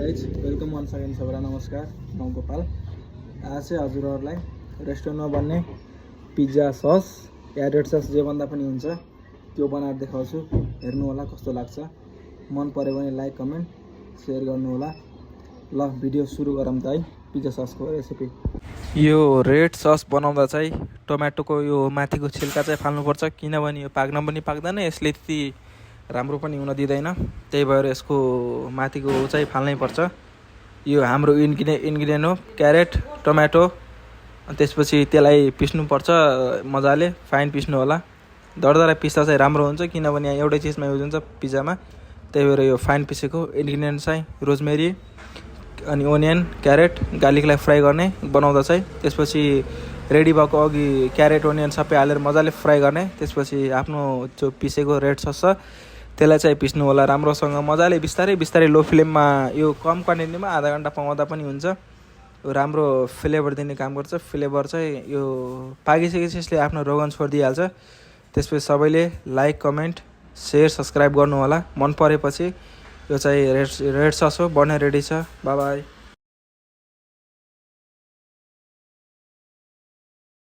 Guys welcome once again सबैलाई नमस्कार म गोपाल। आज चाहिँ हजुरहरूलाई रेस्टुरेन्टमा बन्ने पिज्जा सस या रेड सस जे भन्दा पनि हुन्छ त्यो बनाएर देखाउँछु। हेर्नु होला कस्तो लाग्छ। मन पर्यो भने लाइक कमेन्ट सेयर गर्नु होला। ल भिडियो सुरु गरौँ त है। पिज्जा ससको रेसिपी। यो रेड सस बनाउँदा चाहिँ टोमेटोको यो माथिको छिल्का चाहिँ फाल्नुपर्छ, किनभने यो पाक्न पनि पाक्दैन, यसले त्यति राम्रो पनि हुन दिँदैन। त्यही भएर यसको माथिको चाहिँ फाल्नै पर्छ। यो हाम्रो इन्ग्रिडियन्ट हो, क्यारेट, टोमेटो। त्यसपछि त्यसलाई पिस्नुपर्छ मजाले, फाइन पिस्नु होला। दरदरा पिस्दा चाहिँ राम्रो हुन्छ, किनभने यहाँ एउटै चिजमा युज हुन्छ पिज्जामा। त्यही भएर यो फाइन पिसेको इन्ग्रिडियन्ट चाहिँ रोजमेरी अनि ओनियन, क्यारेट, गार्लिकलाई फ्राई गर्ने बनाउँदा चाहिँ। त्यसपछि रेडी भएको अघि क्यारेट ओनियन सबै हालेर मजाले फ्राई गर्ने। त्यसपछि आफ्नो जो पिसेको रेड सस छ त्यसलाई चाहिँ पिस्नु होला राम्रोसँग, मजाले बिस्तारै बिस्तारै लो फ्लेममा। यो कम क्वान्टिटीमा आधा घन्टा पकाउँदा पनि हुन्छ। यो राम्रो फ्लेभर दिने काम गर्छ। फ्लेभर चाहिँ यो पाकिसकेपछि यसले आफ्नो रोगन छोडिदिइहाल्छ। त्यसपछि सबैले लाइक कमेन्ट सेयर सब्सक्राइब गर्नु होला। मन परेपछि यो चाहिँ रेड सस हो, बन्ने रेडी छ। By by.